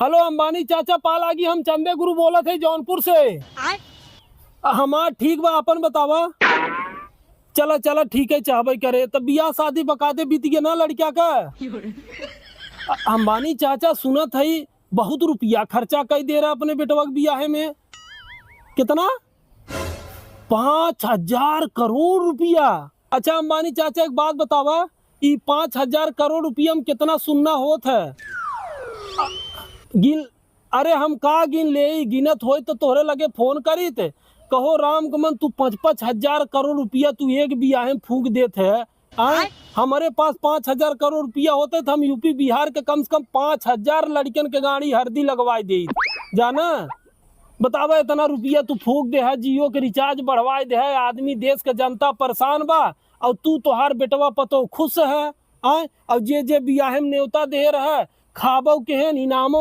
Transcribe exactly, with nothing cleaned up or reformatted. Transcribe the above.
हेलो अंबानी चाचा, पालागी, हम चंदे गुरु बोलत है जौनपुर से। आय? हमार ठीक बा, आपन बतावा। चला चला, ठीक है, चाहबे करे। तब बियाह शादी बकायदे बीत गया ना लड़किया का। अ-, अंबानी चाचा, सुनत है बहुत रुपया खर्चा कई दे रहा अपने बेटवा के बियाहे में। कितना? पाँच हजार करोड़ रुपया। अच्छा अंबानी चाचा, एक बात बतावा, ई पाँच हजार करोड़ रुपया में कितना सुन्ना होत है? अ, गिन, अरे हम का गिन ले, गिनत होई तो तोहरे लगे फोन करीत। कहो राम के मन, तू पाँच पाँच हजार करोड़ रुपया तू एक बियाहे में फूंक देत है। आय? आय? हमरे पास पाँच हजार करोड़ रुपया होते तो हम यूपी बिहार के कम से कम पाँच हजार लड़कन के गाड़ी हरदी लगवाई देइत। जाना, बतावा, इतना रुपया तू फूंक दे है, जियो के रिचार्ज बढ़वाई दे है, आदमी, देश के जनता परेशान बा, और तू, तोहार बेटवा पतो खुश है। आय? और जे जे बियाहे में नेवता दे रहे, खाबो केहन, इनामो